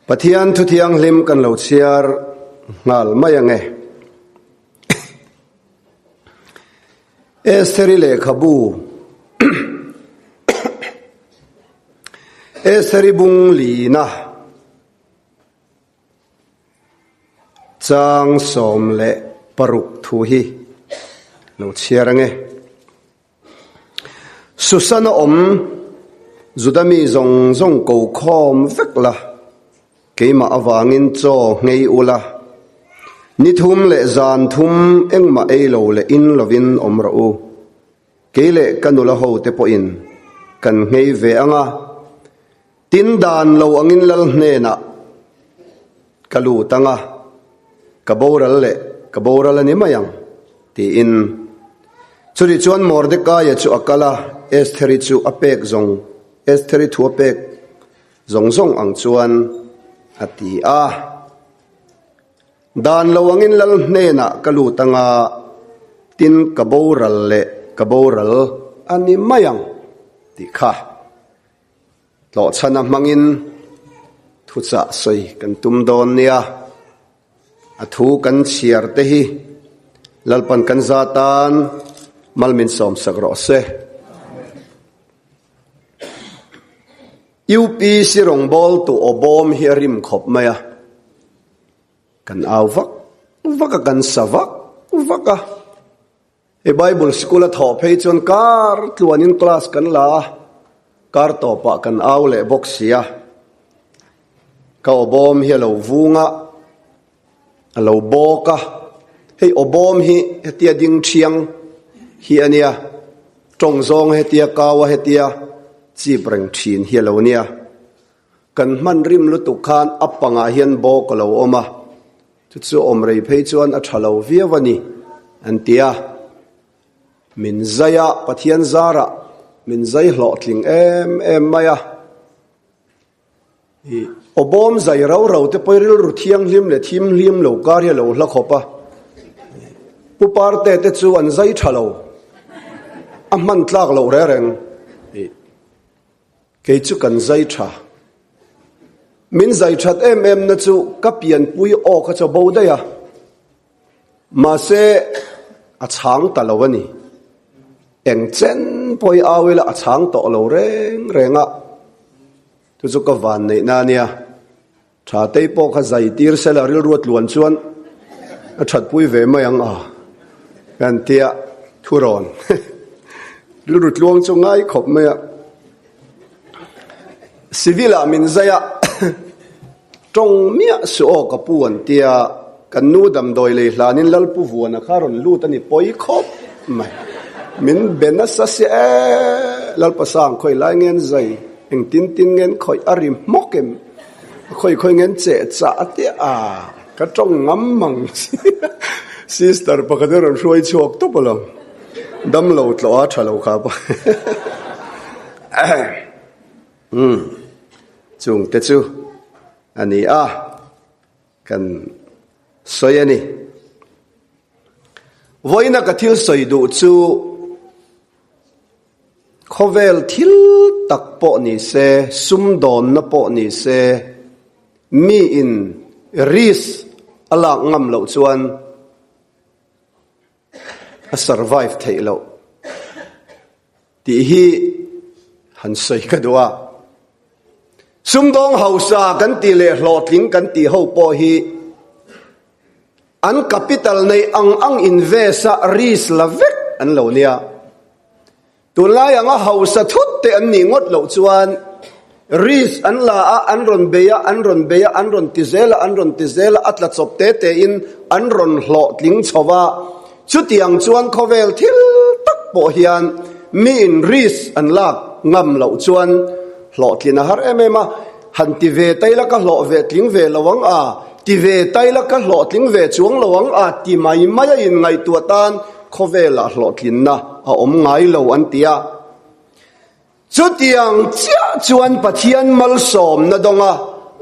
Pathian thu thianghlim kan lo chhiar nghal mai ang e. Estheri lehkhabu Estheri bung lina chang 16 thu hi lo chhiar ang e. Susan a awm, Juda mi zawng zawng ko khawm vek la, keimah avangin chaw nghei ula, ni thum leh zan thum engmah ei lo leh in lovin awm rawh u. Kei leh ka nula ho te pawhin kan nghei ve ang a, tin dan lo angin lal hnenah ka lut ang a, ka boral leh ka boral a ni mai ang, tiin. Chutih chuan Mordekaia chu a kal a, Estheri chu a pek zawng, Estheri thu a pek zawng zawng ang chuan a ti a. Dan lo angin lal hnenah ka lut ang a, tin ka boral leh ka boral a ni mai ang, tih kha. Tlawhchhana hmangin thuchah sawi kan tum dawn nia. A thu kan chhiar te hi Lalpan kan za tan mal min sawmsak rawh se. UPC rawngbawltu aw bawm hi a rim khawp mai a. Kan au vak vak a, kan sa vak vak a. Hei Bible sikul a thawh phei chuan kar tluanin class kan la a, kar tawpah kan au leh bawk si a. Ka awbawm hi a lo vung a, a lo bawk a. Hei awbawm hi hetia ding thiang hi a nia, tawng zawng hetia kau a hetia chip reng thin hi a lo nia. Kan hman rim lutuk khan a pangah hian bawk a lo awm a, chu chu awm rei phei chuan a tha lo viau a ni, an ti a. Min zai a, Pathian zarah min zai hlawhtling em em mai a. I awbawm zai rau rau te pawh rilru thianghlim leh thimhlim lo kar hi a lo hla khawp a. Pu Parte te chu an zai tha lo, a hman tlak loh reng reng. Kei chu kan zai tha. Min zai that em em na chu ka pianpui aw kha chu a bo daih a. Mahse a chhang ta lo a ni. Eng chen pawh i au ila a chhang tawh lo reng reng a. Chu chu ka van neih na a nia. Tha tei pawh kha zai tir sela rilru a tluan chuan a thatpui ve mai ang a kan tia thu rawn rilru tluang chu ngai khawp mai a. Civil ah min zai a tawng miah suh aw ka pu an tia kan nu damdawi lei hlanin Lalpu Vuana kha rawn lut a ni pawi khawp mai. Min be nasa sia e Lalpasang khawi lai nge an zai engtin tin nge an khawih a ri hmawk em. A khawi khawi ngen cheh chah a tia a, ka tawng ngam mang sister pakhat hi a rawn hruai chhuak tawp alawm, dam lo tlawh a tha lo kha pawh umm chung te chu a ni a, kan sawi a ni. Vawiina ka thil sawi duh chu. Khawvel thil tak pawh ni se, sumdawnna pawh ni se, miin risk a lak ngam loh chuan a survive theih loh tih hi han sawi ka duh a. Sumdawng hausa kan tih leh hlawhtling kan tih ho pawh hi An capital neih ang ang invest a risk la vek an lo nia. Tunlai anga hausa thut te an nih ngawt loh chuan risk an la a, an rawn bei a, an rawn bei a, an rawn ti zel a, an rawn ti zel a, a tla chawp te te in an rawn hlawhtling chho va. Chutiang chuan khawvel thil tak pawh hian miin risk an lak ngam loh chuan hlawhtlin a har em em a. Han ti ve tai la ka hlawh ve tling ve lo ang a, ti ve tai la ka hlawh tling ve chuang lo ang a ti mai mai a inngaihtuah tan khawvelah hlawhtlinna a awm ngai lo an ti a. Chutiang chiah chuan Pathian malsawmna dawnga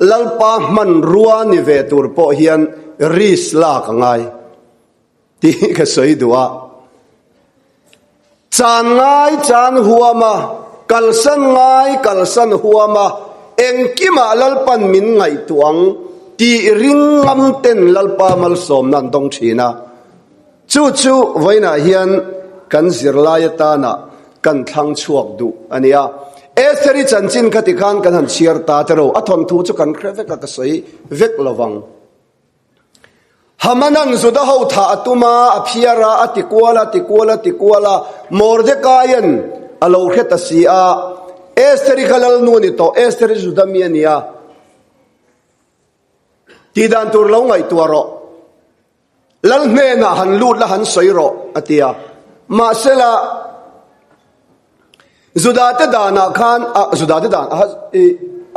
Lalpa hmanrua ni ve tur pawh hian risk lak a ngai tih ka sawi duh a. Chan ngai chan huama, kalsan ngai kalsan huama. Engkimah Lalpan min ngaihtuah ang tih ring ngam ten Lalpa malsawmna an dawng thin a. Chu chu vawiinah hian kan zirlai atana kan thlang chhuak duh a nia. Estheri chanchin kha tikhan kan han chhiar ta te ro, a thawnthu chu kan hre vek a, ka sawi vek lo vang. Hamanan Juda ho thah a tum a, a phiar a, a ti kual a, ti kual a, ti kual a, Mordekaia'n a lo hre ta si a, Estheri kha lalnu a ni tawh, Estheri Juda mi a ni a, tih dan tur lo ngaihtuah rawh. Lal hnenah han lut la han sawi rawh, a ti a. Mahsela, Judate danah khan, Judate dan,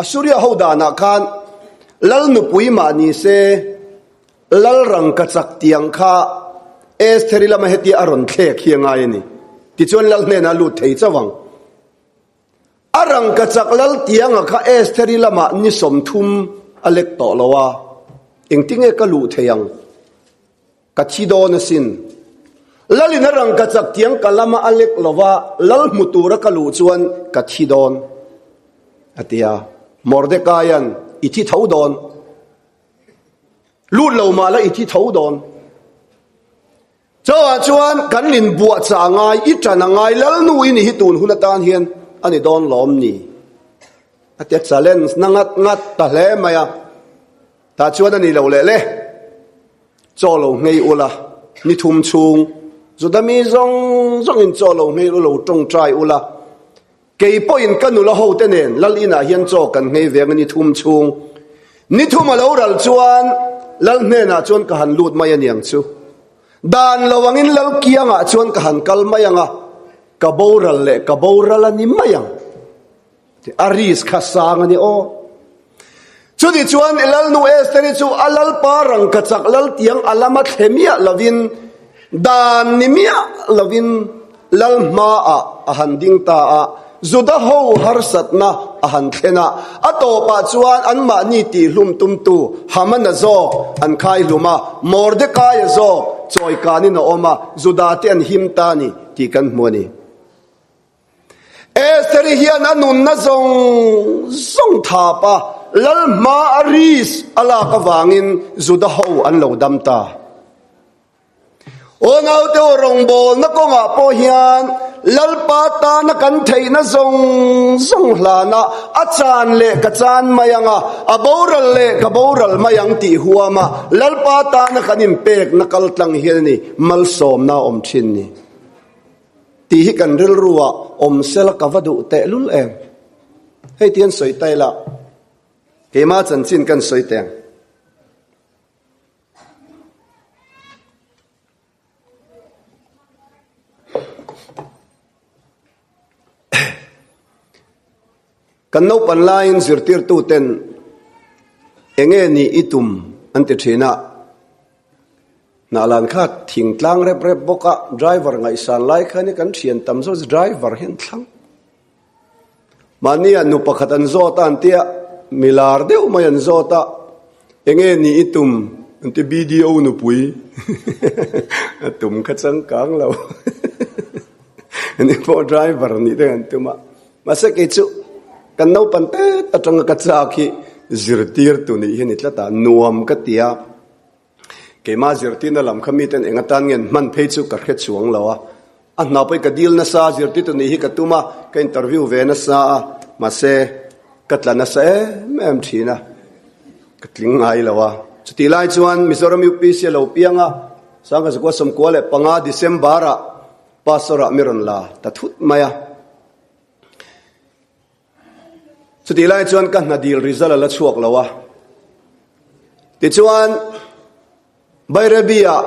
Assuria ho danah khan lal nupui mah ni se, lal rangkachak tiang kha Estheri lama hetia a rawn thlek hi a ngai a ni. Tichuan lal hnenah a lut thei chauh ang. A rangkachak lal tianga kha Estheri lamah ni 30 a lek tawh lo a, engtinge ka luh thei ang? Ka thi dawn asin. Lalin a rangkachak tiang ka lama a lek lo va, lal hmu tura ka luh chuan ka thi dawn, a ti a. Mordekaia'n, I thi tho dawn. Lut lo mah la i thi tho dawn. Chauhah chuan kan inbuahchah a ngai, i ṭan a ngai, Lalnu i ni hi tun hun atan hian a ni dawn lawm ni? A ti a, challenge na ngat ngat ta hle mai a. Tah chuan a ni lo leh le, chaw lo nghei ula, ni thum chhung Juda mi zawng zawngin chaw lo nghei ula, lo ṭawngṭai ula, Kei pawhin ka nula hote nen Lal inah hian chaw kan nghei ve anga ni thum chhung. Ni thum a lo ral chuan Lal hnenah chuan ka han lut mai aniang chu. Dan lo angin Lal kiangah chuan ka han kal mai anga, ka boral leh ka boral a ni mai ang. A risk kha sang a ni aw. Chuti chuan Lalnu Estheri chu a Lalpa rangkachak Lal tiang a lama thle miah lovin, dan ni miah lovin Lal hmaah a han ding ta a, Juda ho harsatna a han thlen a, a tawpah chuan anmahni tihhlum tumtu Hamana zawk an khai hlum a, Mordekaia zawk chawikanin a awm a, Judate an him ta a ni tih kan hmu a ni. Estheri hian a nunna zawng zawng thap a, lal hma a risk a lak avangin Juda ho an lo dam ta. Aw naute aw rawngbawlna kawngah pawh hian Lalpa tana kan theihna zawng zawng hlana a chan leh ka chan mai ang a, a boral leh ka boral mai ang tih huam a Lalpa tana kan inpekna kaltlang hian a ni malsawmna a awm thin ni. Tih hi kan rilru ah awm sela ka va duh tehlul em? Hei ti an sawi ta ila, keimah chanchin kan sawi teh ang. Kan naupan laiin zirtirtuten enge nih i tum an ti thin a. Hnahlan kha thingtlang rep rep bawk a, driver ngaihsan lai khan hi kan thian tam zawk chu driver hi an thlang. Mahnia nu pakhat an zawt a an tia, mi lar deuh mai an zawt a, enge nih i tum an ti BDO nupui a tum kha changkang lo ani pawh driver nih te an tum a. Mahse kei chu kan naupan tet atanga ka chak hi zirtirtu nih hi a ni tlat a, nuam ka ti a. Keimah zirtirna lam kha miten eng atan nge an hman phei chu ka hre chuang lo a, a hna pawhin ka dil nasa a, zirtirtu nih hi ka tum a, ka interview ve nasa a, mahse ka tla nasa em em thin a, ka tling ngai lo a. Chutih lai chuan Mizoram UPC a lo piang a, Sangkazakua 95 December-ah Pastor-ah mi rawn la ta thut mai a. Chutih lai chuan ka hna dil result a la chhuak lo a. Tichuan, Bairabi-ah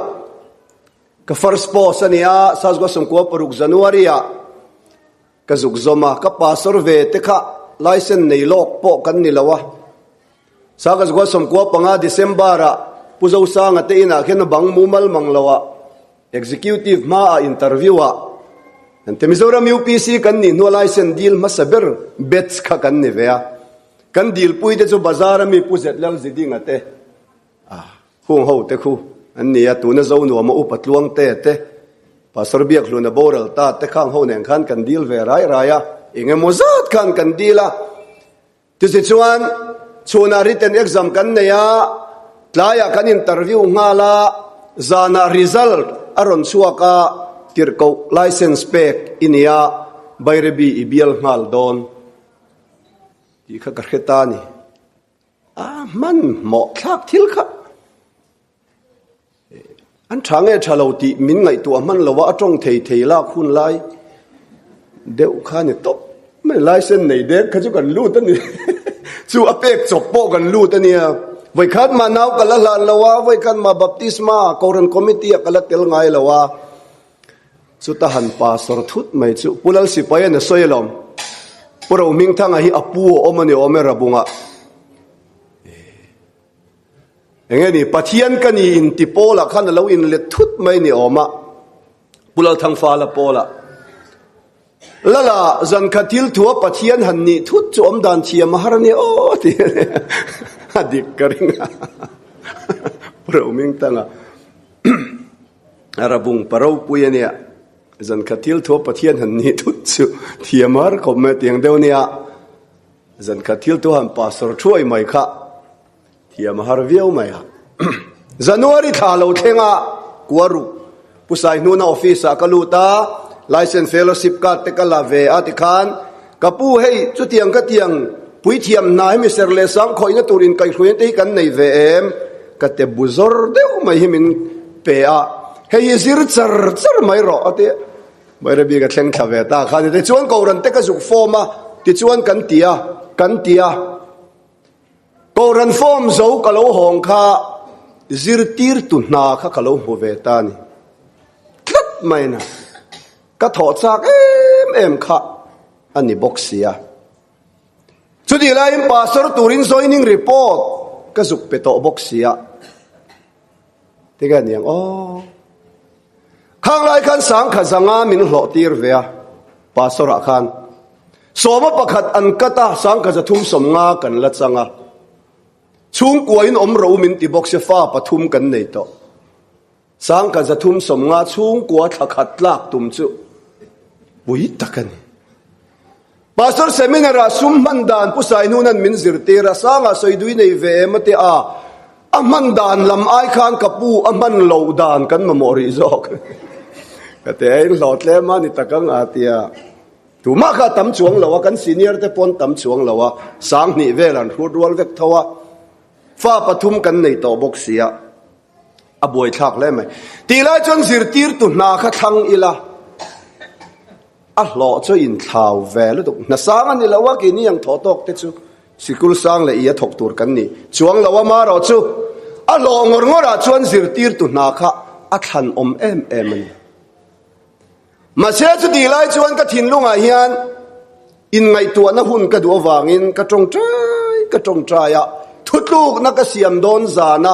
ka first post a ni a, Sasgua 16 January-ah ka zuk zawm a, ka pastor ve te kha license nei lawk pawh kan ni lo a. Sasgua 15 December-ah Pu Zosanga te inah khian a bang mumal mang lo a, Executive hmaah interview ah kan ti. Mizoram UPC kan nih hnua license dil hmasa ber batch kha kan ni ve a. Kan dilpui te chu bazar a mi Pu Zetlal Zidinga te, hung ho te khu an ni a. Tuna Zonuama upa Tluang te te, Pastor Biakhluna boral ta te khang ho nen khan kan dil ve rai rai a. Engemaw zat khan kan dil a. Chutichuan, chhunah written exam kan nei a, tlaiah kan interview nghal a, zanah result a rawn chhuak a, tirhkoh license pek i nia, Bairabi i bial nghal dawn tih kha ka hre ta a ni. A hmanhmawh thlak thil kha. An tha nge tha lo tih min ngaihtuah hman lo a, a tawng thei thei lak hun lai deuh kha ni tawp mai. License nei dek kha chu kan lut a ni. Chu a pek chawp pawh kan lut a nia. Vawikhat mah nau ka la hlan lo a, vawikhat mah baptisma Kohhran committee ah ka la tel ngai lo a. Chuta han pastor thut mai chu Pu Lal Sipai an a sawi alawm. Pu Rohmingthanga hi a pu a awm a ni awm e Rabungah. Enge ni, Pathian ka ni in ti Paula khan a lo inlet thut mai ni awm a, Pu Lalthangfala Paula. Lala, zan khat thil thua Pathian han nih thut chu awm dan thiam a har a nia aw ti a dik ka ring a. Pu Rohmingthanga Rabung pa ropui a nia, zan khat thil thua Pathian han nih thut chu thiam a har khawp mai tiang deuh nia. Zan khat thil thu han pastor thuai mai kha thiam a har viau mai a. January thla lo thleng a, Kuaruk Pu Saihnuna office ah ka lut a, License Fellowship card te ka la ve a tikhan, Ka pu hei chutiang ka tiang puithiam hna hemi ser leh sang khawihna tur inkaihhruaina te hi kan nei ve em? Ka te bu zawr deuh mai hi min pe a, hei hi zir char char mai rawh a ti a. Bairabi ka thleng thla ve ta kha ni. Tichuan Kohhran te ka zuk form a, tichuan kan ti a, kan ti a. Kohhran form zo ka lo hawng kha zirtirtu hna kha ka lo hmu ve ta ni. Tlat mai na. Ka thawh chak em em kha a ni bawk sia. Chutih laiin pastor turin joining report ka zuk pe tawh bawk sia. Tinge niang aw. Khang lai khan sangkha zanga min hlawh tir ve a, pastor ah khan. Sawma pakhat an cut a, sangkha zathum sawmnga kan la chang a. Chhungkua in awm ro min ti bawk se fa pathum kan nei tawh. Sangkha zathum sawmnga chhungkua thla khat tlak tum chu pui tak a ni. Pastor seminar ah sum hman dan Pu Sainuna'n min zirtir a, Sanga sawidui nei ve em a ti a, a hman dan lam ai khan ka pu a hman loh dan kan mamawh rih zawk. Ka ti a, in hlawh tlem a ni tak ang a ti a, tumah kha a tam chuang lo a, kan senior te pawn tam chuang lo a, Sanghnih vel an hrut rual vek tho a, fa pathum kan nei tawh bawk si a, a buaithlak hle mai. Tih lai chuan zirtirtu hna kha thlang ila. A hlawh chu inthlau ve lutuk. Hna sang a ni lo a, keini ang thawh tawk te chu sikul sang leh i a thawk tur kan ni chuang lo a, marawh chu a hlawh ngawr ngawr ah chuan zirtirtu hna kha a thlan awm em em a ni. Mahse chutih lai chuan ka thinlungah hian inngaihtuahna hun ka duh avangin ka tawngtai ka tawngtai a, thutlukna ka siam dawn zana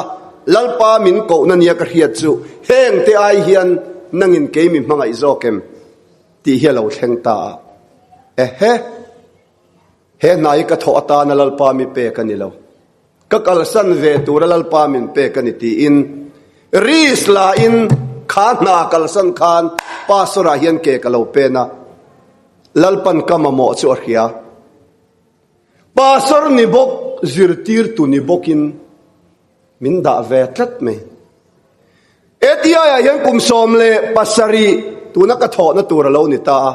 Lalpa min kohna nia ka hriat chu heng te ai hian nangin kei mi hmangaih zawk em? Tih hi a lo thleng ta a. Ehe! He hna hi ka thawh atana Lalpa mi pek a ni lo. Ka kalsan ve tura Lalpa min pek a ni tiin risk la in kha hna kalsan khan Pastor ah hian ke ka lo pen a. Lalpan ka mamawh chu a hria. Pastor ni bawk, zirtirtu ni bawkin Min dah ve tlat mai. ATI ah hian kum 17 tuna ka thawhna tur a lo ni ta a.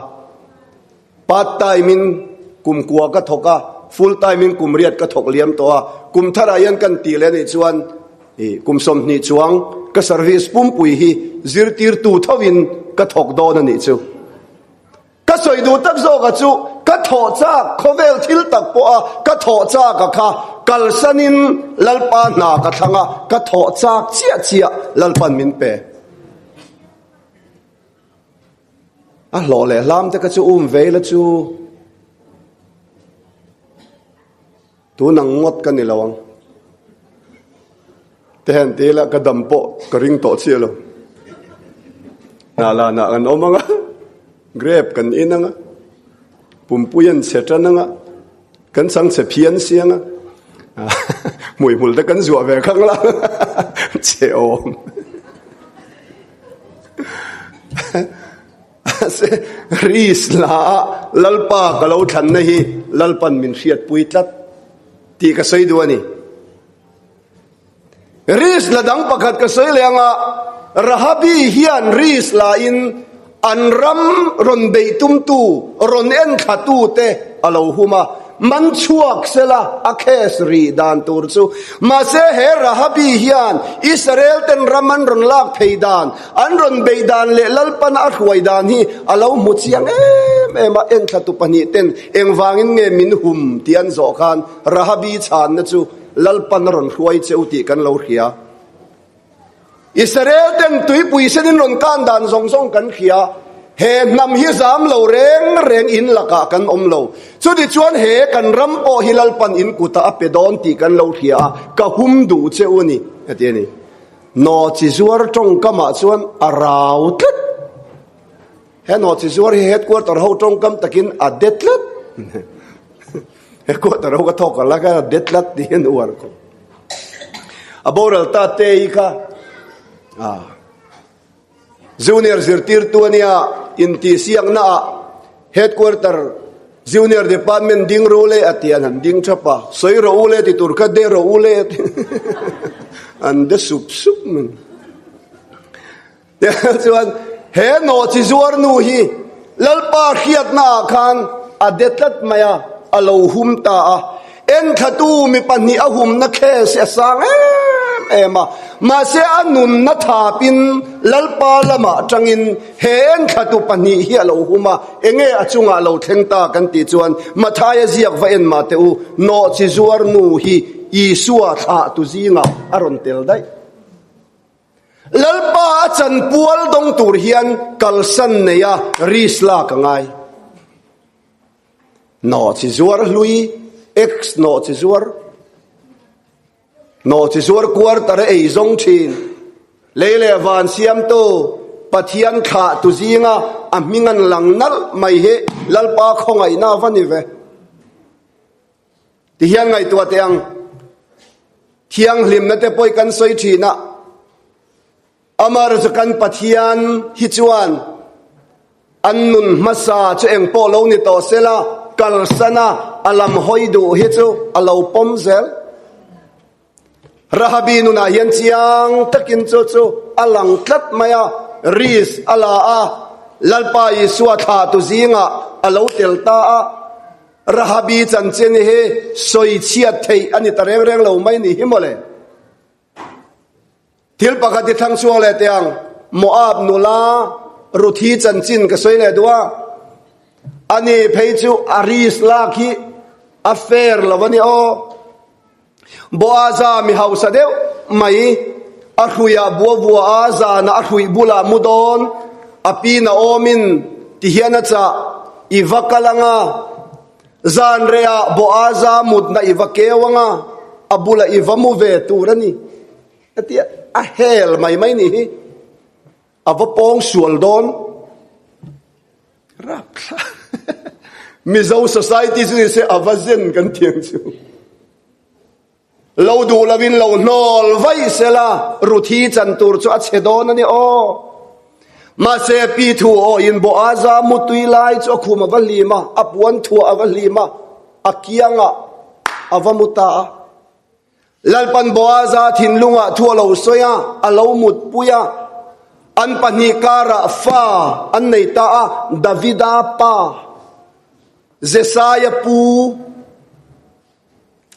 Part time in kum kua ka thawk a, full time in kum riat ka thawk liam tawh a. Kum tharah hian kan tih leh anih chuan kum 20 chuang ka service pumpui hi zirtirtu thovin ka thawk dawn anih chu. Ka sawi duh tak zawka chu ka thawh chak khawvel thil tak pawha ka thawh chak a kha kalsanin Lalpa hna ka thlang a, ka thawh chak chiah chiah Lalpan min pe. A hlawh leh hlam te kha chu um ve ila chu. Tun ang ngawt ka ni lo ang. Te hian ti ila ka dam pawh ka ring tawh chiah lo. Hnah lah nah kan awm ang a, grape kan in ang a, pumpui an chhe tan ang a, kan chang chhe phian si ang a, hmuihmul te kan zuah ve khang la, chhe awm. Mahse, Riis hla a Lalpa ka lo thlanna hi Lalpan min hriatpui tlat. Tih ka sawi duh a ni. Risk la dang pakhat ka sawi leh anga Rahabi hian risk la in an ram rawn beih tumtu, rawn en thlatu te a lo hum a, man chhuak sela a case rih dan tur chu. Mahse he Rahabi hian Israel ten ram an rawn lak thei dan, an rawn beih dan leh Lalpana a hruai dan hi a lo hmu chiang em em a, en thlatu pahnih ten engvangin nge min hum tih an zawh khan Rahabi chhanna chu Lalpan a rawn hruai che u tih kan lo hria. Israel ten tuipui senin rawn kan dan zawng zawng kan hria. He hnam hi zam lo reng reng in lakah kan awm lo. Chutichuan he kan ram pawh hi Lalpan in kutah a pe dawn tih kan lo hria a, ka hum duh che u a ni, a ti a ni. Nawhchi zuar tawngkamah chuan a rau tlat. He nawhchi zuar hi headquarter ho tawngkam takin a de tlat. Headquarter ho ka thawk ang la kha a de tlat tih hian uar khawp. A boral ta te hi kha ah junior zirtirtu ania intihsiakna ah headquarter junior department ding ru le a ti an han ding thap a, sawi rawh u le ti tur kha de rawh u le a ti an de sup sup mai. Chuan he nawhchi zuar nu hi Lalpa hriatna ah khan a de tlat mai a, a lo hum ta a. Enthlatu mi pahnih a humna case hi a sang em em a, mahse a nunna thapin Lalpa lamah tangin he enthlatu pahnih hi a lo hum a, enge a chungah lo thleng ta kan tih chuan Mathaia ziak va en mah teh u, nawhchi zuar nu hi Isua thlahtu zingah a rawn tel daih. Lalpa a chanpual dawng tur hian kalsan neia risk lak a ngai. Nawhchi zuar hlui, ex nawhchi zuar, nawhchi zuar quarter a ei zawng thin, lei leh van siamtu Pathian thlah tu zinga a hming an lang nalh mai hi Lalpa khawngaihna a va ni ve. Ti hian ngaihtuah teh ang. Thianghlimna te pawh kan sawi thin a, Amar chu kan Pathian hi chuan an nun hmasa chu engpawh lo ni tawh sela, kalsan a, a lam hawi duh hi chu a lo pawm zel. Rahabi nunah hian chiang takin chu chu a lang tlat mai a, risk a la a, Lalpa Isua thlahtu zingah a lo tel ta a. Rahabi chanchin hi sawi chhiat theih a ni ta reng reng lo mai ni hi mawle. Thil pakhat hi thlang chhuak leh teh ang, Moab nula Ruthi chanchin ka sawi leh duh a, ani phei chu a risk lak hi a fair lo a ni aw. Boaza mi hausa deuh mai, a hruiah bua vua a, zanah a hruih bulah mu dawn, a pi Naomin ti hian a chah, I va kal ang a, zan rehah Boaza mutna i va keu ang a, a bulah i va mu ve tur a ni, a ti a, a hel mai mai ni hi, a va pawng sual dawn. Rapthlak. Mizo society chu nise a va zen kan thiang chu. Lo duh lovin lo hnawl vaih sela Ruthi chan tur chu a chhe dawn a ni aw. Mahse pi thu awhin Boaza mutui lai chu a khum a va hlim a, a puan thuah a va hlim a, a kiangah a va mu ta a. Lalpan Boaza thinlungah thu a lo sawi a, a lo mutpui a, an pahnih karah fa an nei ta a, Davida pa, Jesaia pu,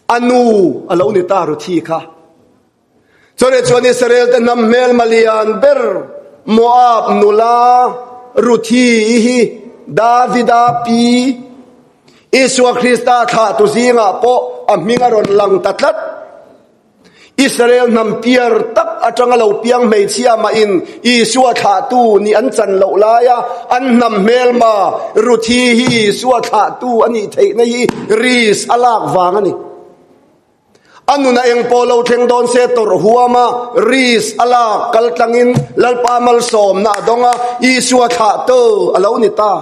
a nu a lo ni ta Ruthi kha. Chawleh chuan Israel te hnam hmelma lian ber Moab nula Ruthi i hi Davida pi Isua Krista thlahtu zingah pawh a hming a rawn lang ta tlat. Israel hnam piar tak atanga lo piang hmeichhia mahin Isua thlahtu nih an chan loh laia an hnam hmelma Ruthi hi Isua thlahtu a nih theihna hi risk a lak vang a ni. A nuna eng pawh lo thleng dawn se tawrh huam a, risk a lak kal tlangin Lalpa malsawmna a dawng a, Isua thlahtu a lo ni ta.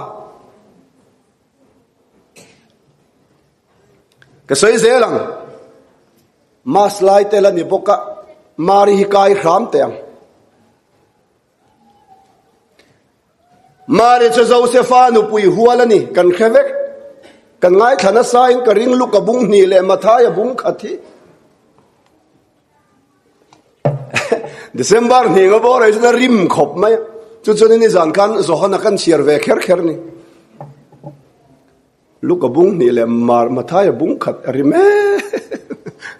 Ka sawi zel ang. Mass lai tel a ni bawk a, Mari hi kai hram teh ang. Mari chu Josefa nupui hual a ni, kan hre vek. Kan ngaithla nasain ka ring Luka bung hnih leh Mathaia bung khat hi. December hnih nga bawr ai chuan a rim khawp mai a. Chu chuan in nizan khan Johana kan chhiar ve kher kher ni. Luka bung hnih leh Mar Mathaia bung khat a rim em.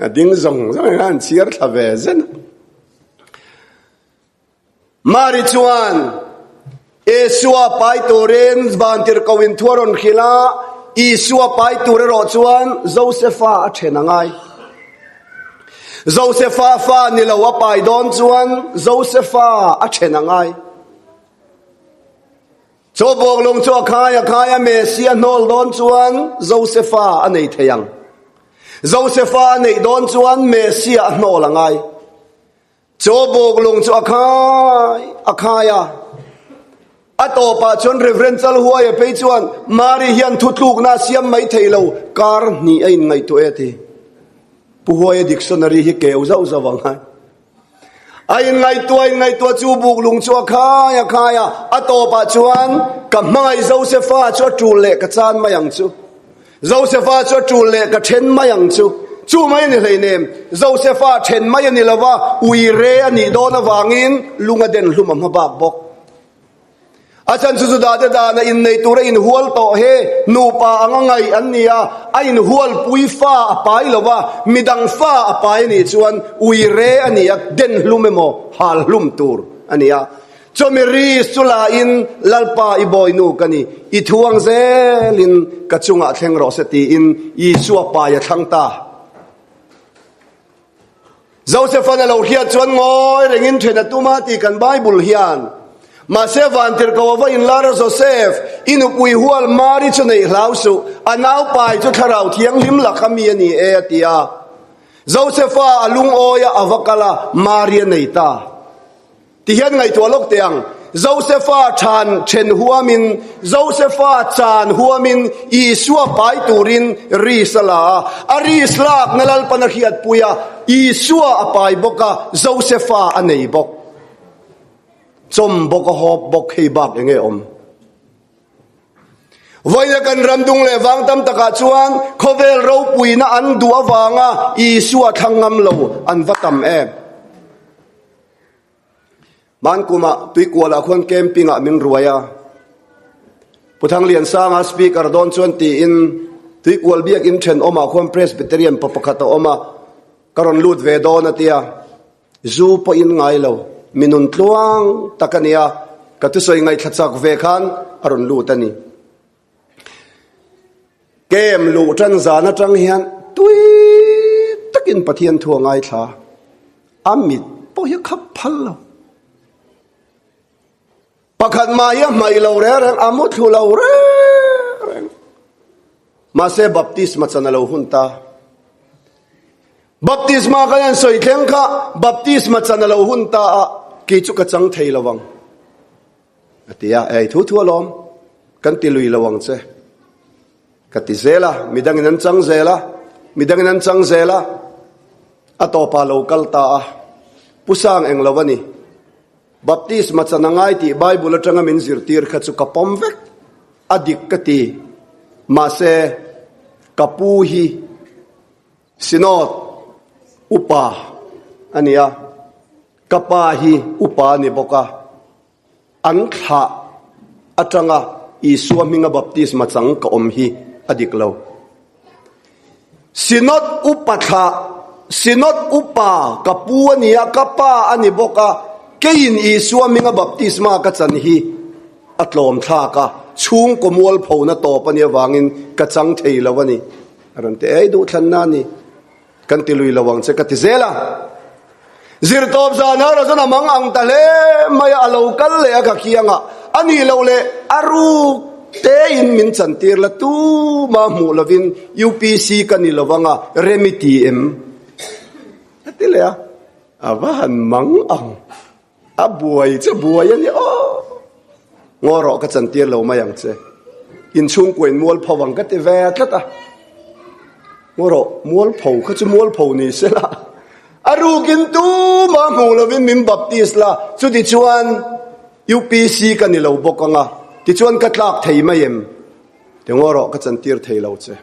A ding zawng zawng in an chhiar thla ve zen a. Mari chuan Isua pai turin vantirhkoh in thu a rawn hrilh a, Isua pai tur erawh chuan Josefa a then a ngai. Josefa fa ni lo a pai dawn chuan Josefa a then a ngai. Chaw bawklung chu a khai a khai a, Messi a hnawl dawn chuan Josefa a nei thei ang. Josefa a neih dawn chuan Messi a hnawl a ngai. Chaw bawklung chu a khai a khai a. A tawpah chuan Rev. Chalhuaia phei chuan Mari hian thutlukna a siam mai thei lo, kar hnih a inngaihtuah e a ti. Pu Huaia dictionary hi keu zauh zauh ang a. A inngaihtuah inngaihtuah chu buklung chu a khai a khai a, a tawpah chuan ka hmangaih Josefa chu a tul leh ka chan mai ang chu. Josefa chu a tul leh ka then mai ang chu. Chu mai a ni hleinem, Josefa then mai a ni lo va, ui re a nih dawn avangin lung a den hlum a hma bak bawk. A chhan chu Juda te dana innei tura inhual tawh he nupa anga ngaih an ni a, a inhualpui fa a pai lo va, midang fa a pai a nih chuan ui re a ni a, den hlum emaw hal hlum tur a ni a. Chawmi ri chu la in, Lalpa i bawinu ka ni, i thu ang zelin ka chungah thleng rawh se tiin Isua pai a thlang ta. Josephan a lo hriat chuan ngawi rengin then a tum a tih kan Bible hian. Mahse vantirhkoh a va inlar a Joseph, i nupui hual Mari chu neih hlau suh, a nau pai chu Thlarau Thianghlim lak a mi a ni e a ti a. Josepha a lungawi a, a va kal a, Mari a nei ta. Ti hian ngaihtuah lawk teh ang, Josefa than then huamin, Josefa chan huamin Isua pai turin risk a la a. A risk lakna Lalpan a hriatpui a, Isua a pai bawk a, Josefa a nei bawk. Chawm bawk a hawp bawk hei bak enge awm? Vawiina kan ram dung leh vang tam takah chuan khawvel ropuina an duh avanga Isua thlang ngam lo an va tam em? Hman kumah Tuikualah khuan camping-ah min ruai a, Pu Thangliansanga speaker dawn chuan tiin Tuikual biakin thenawmah khuan Presbyterian pa pakhat a awm a, ka rawn lut ve dawn a tia, zu pawhin ngai lo, mi nun tluang tak a nia, ka thusawi ngaihthla chak ve khan a rawn lut a ni. Kem luh tan zan atang hian tui takin Pathian thu a ngaithla. A mit pawh hi a khap phal lo. Pakhat mah hi a hmaih lo reng reng, a mu thlu lo reng reng. Mahse baptisma chan a lo hun ta. Baptisma kan han sawi thleng kha baptisma chan a lo hun ta a, kei chu ka chang thei lo vang. A ti a, Ei thu thu alawm, kan ti lui lo ang che. Ka ti zel a, midangin an chang zel a, midangin an chang zel a, a tawpah lo kal ta a, Pu Sang eng lo a ni. Baptisma chan a ngai tih Bible atanga min zirtir kha chu ka pawm vek, a dik ka ti. Mahse, ka pu hi Synod upa a ni a. Ka pa hi upa a ni bawk a, an thlah atanga Isua hminga baptisma chang ka awm hi a dik lo. Synod upa thlah, Synod upa ka pu a ni a, ka pa a ni bawk a, keiin Isua hminga baptisma ka chan hi a tlawm thlak a, chhungkaw mualphona tawp a nih avangin ka chang thei lo a ni. A rawn ti, Ei duhthlanna a ni. Kan ti lui lo ang che ka ti zel a. Zirtawp zan har a zawn a mang ang ta hle mai a, a lo kal leh a ka khiang a, a nih loh leh a ruk tein min chantir la tuma hmuh lovin UPC ka ni lo vang a, rem i ti em? A ti leh a, a va han mang ang. A buai che buai a ni aw. Ngaw rawh ka chantir lo mai ang che. Inchhungkua in mualpho ang ka ti ve tlat a. Ngaw rawh mualpho kha chu mualpho ni se la. A rukin tuma hmuh lovin min baptist la chuti chuan UPC ka ni lo bawk ang a tichuan ka tlak thei mai em? Ti ngaw rawh, ka chantir thei lo che.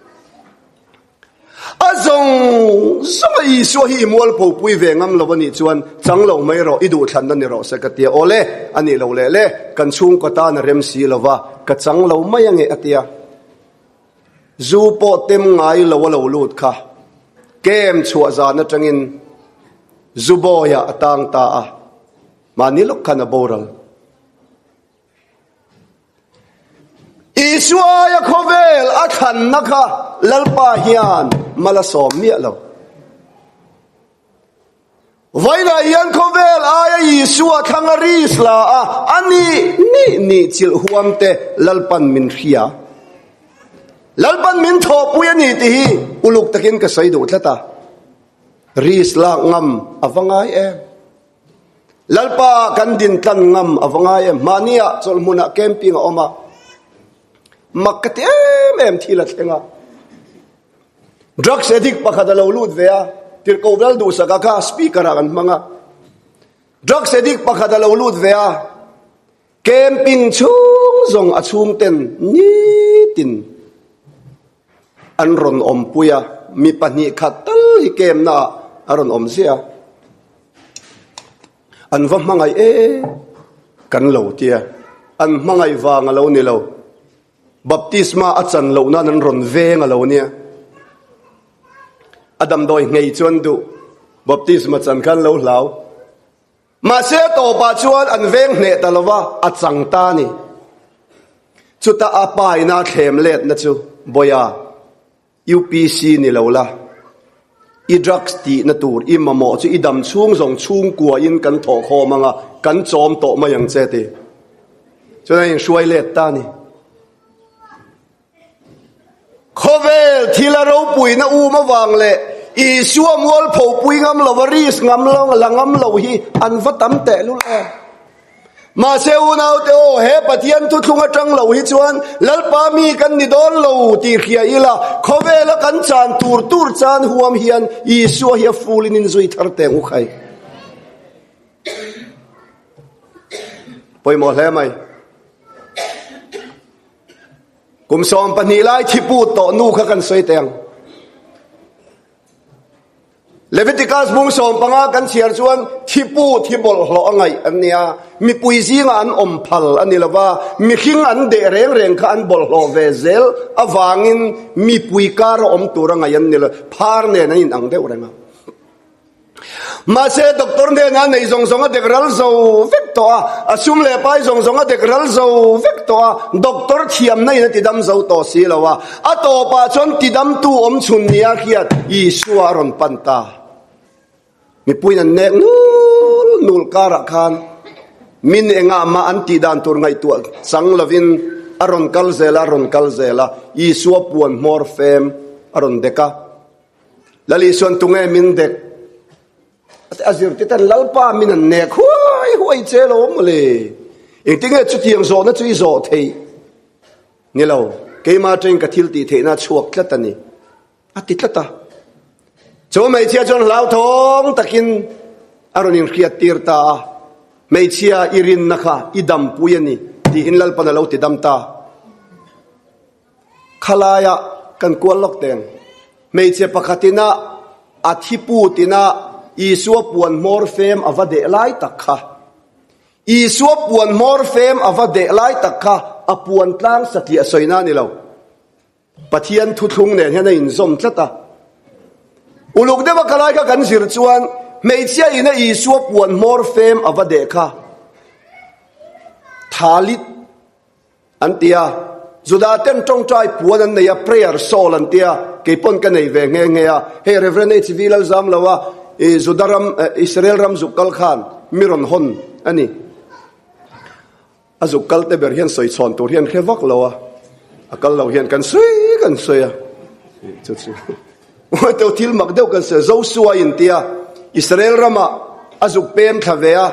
A zawng zawng a Isua hi i mualpho pui ve ngam lo a nih chuan chang lo mai rawh, i duhthlanna ni rawh se ka ti a. Awle, a nih lo leh le, kan chhungkaw tan a rem si lo va, ka chang lo mai ange a ti a. Zu pawh tem ngai lo a lo lut kha kem chhuah zan atangin zu bawiah a tang ta a, mahni lawk khan a boral. Isua aia khawvel a thlanna kha Lalpa hian mal a sawm miah lo. Vawiinah hian khawvel aia Isua thlang a ris la a, a nih nih nih chilh huam te Lalpan min hria. Lalpan min thawhpui a ni tih hi uluk takin ka sawi duh tlat a. Ris lak ngam a va ngai em? Lalpa kan din tlan ngam a va ngai em? Mahnia chawlhmunah camping a awm a, mak ka ti em em thil a thleng a. Drugs addict pakhat a lo lut ve a, tirhkoh vel duhsaka kha speaker ah kan hmang a. Drugs addict pakhat a lo lut ve a, camping chhung zawng a chhungten nitin an rawn awmpui a, mi pahnih khat tal hi camp naah a rawn awm ziah a. An va hmangaih e kan lo tia, an hmangaih vang a lo ni lo. Baptisma a chan loh nan an rawn veng a lo nia. A damdawi nghei chuan duh baptisma chan khan lo hlau. Mahse a tawpah chuan an veng hneh ta lova a chang ta a ni. Chuta a pa ina a thlem letna chu Bawia UPC ni lo la, i drugs tihna tur i mamawh chu i dam chhung zawng chhungkua in kan thawh khawm anga kan chawm tawh mai ang che ti. Chuan a inhruai let ta a ni. Khawvel thil a ropuina um avang leh Isua mualpho pui ngam lova risk ngam lo la ngam lo hi an va tam tehlul em. Mahse unaute aw, he Pathian thuthlung atang lo hi chuan Lalpa mi kan ni dawn lo tih hria ila, khawvela kan chan tur tur chan huam hian Isua hi a fulin in zui thar teng u khai. Pawimawh hle mai. Kum 12 lai thiput tawh nu kha kan sawi teng. Leviticus bung 15 kan chhiar chuan thipu thi bawlhhlawh a ngaih an nia, mipui zingah an awm phal a ni lova, mihring an deh reng reng kha an bawlhhlawh ve zel avangin mipui kara awm tura ngaih an ni lo, phar nen an inang deuh reng a. Mahse, doctor hnenah nei zawng zawng a dek ral zo vek tawh a, a sum leh pai zawng zawng a dek ral zo vek tawh a, doctor thiamna in a tidam zo tawh si lo a, a tawpah chuan tidamtu awm chhun nia hriat Isua a rawn pan ta. Mipuiin an nek nul nul karah khan min engah mah an tih dan tur ngaihtuah chang lovin a rawn kal zel a, a rawn kal zel a, Isua puan hmawr fem a rawn dek a. Lal Isuan tunge min dek? A zirtir ten Lalpa min an nek huai huai che lo mawle. Engtinge chutiang zawhna chu i zawh theih? Ni lo, keimah atangin ka thil tih theihna a chhuak tlat a ni. A ti tlat a. Chu hmeichhia chuan hlauthawng takin a rawn inhriat tir ta a. Hmeichhia i rinna kha i dampui a ni tiin Lalpan a lo ti dam ta. Khalaia kan kual lawk teng. Hmeichhe pakhatina a thi putina Isua puan hmawr fem a va deh lai tak kha. Isua puan hmawr fem a va deh lai tak kha a puan tlang satliah sawina a ni lo. Pathian thuthlung nen hian a inzawm tlat a. Uluk deuha khalai kha kan zir chuan hmeichhia ina Isua puan hmawr fem a va deh kha thalit An ti a, Juda ten tawngtai puan an nei a, prayer shawl an ti a, kei pawn ka nei ve nghe nghe a, hei Rev. HV Lalzam lo a, i Juda ram, Israel ram zuk kal khan mi rawn hawn a ni. A zuk kal te ber hian sawi chhawn tur hian hre vak lo a, a kal lo hian kan sawi kan sawi a, chu chu teu thil mak deuh kan sawi a, Josua in ti a, Israel ramah a zuk pem thla ve a,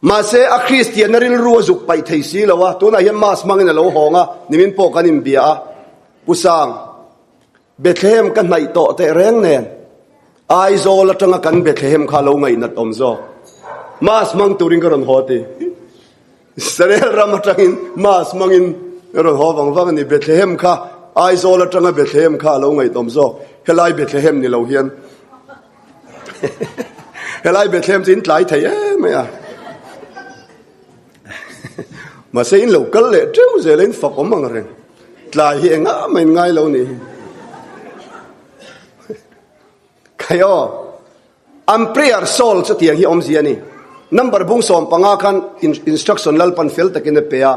Mahse, a Kristianna rilru a zuk paih thei si lo a, tunah hian mask hmangin a lo hawng a, nimin pawh kan inbia a. Pu Sang, Bethlehem ka hnaih tawh teh reng nen, Aizawl atanga kan Bethlehem kha lo ngaihnat awm zawk. Mask hmang turin ka rawn haw ti. Israel ram atangin mask hmangin. Rawn haw vang vang a ni. Bethlehem kha Aizawl atanga Bethlehem kha a lo ngaihtawm zawk. Helai Bethlehem ni lo hian helai Bethlehem chu in tlai thei em mai a. Mahse in lo kal leh teuh zel a in fak awm ang reng. Tlai hi engah mah in ngai lo ni. Khai aw. An prayer shawl chu tiang hi awmzia a ni. Number bung 15 khan instruction Lalpan fel takin a pe a.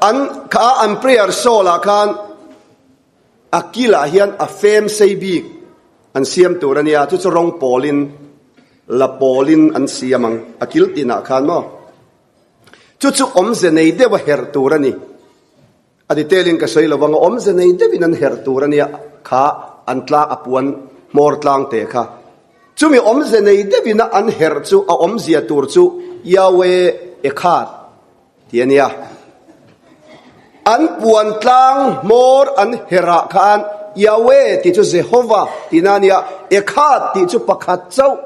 An kha an prayer shawl ah khan a kilah hian a fem sei bik an siam tur a nia, chu chu rawng pawlin la pawlin an siam ang a kil tinah khan maw. Chu chu awmze nei deuh a herh tur a ni. A detail in ka sawi lo vang a, awmze nei deuhin an herh tur a nia kha an tlang a puan hmawr tlang te kha. Chumi awmze nei deuhin a an herh chu a awmzia tur chu Yahweh Ekhad tih a nia. An puan tlang hmawr an herh ah khan Yahweh tih chu Jehovah tihna a nia, Ekhad tih chu pakhat chauh.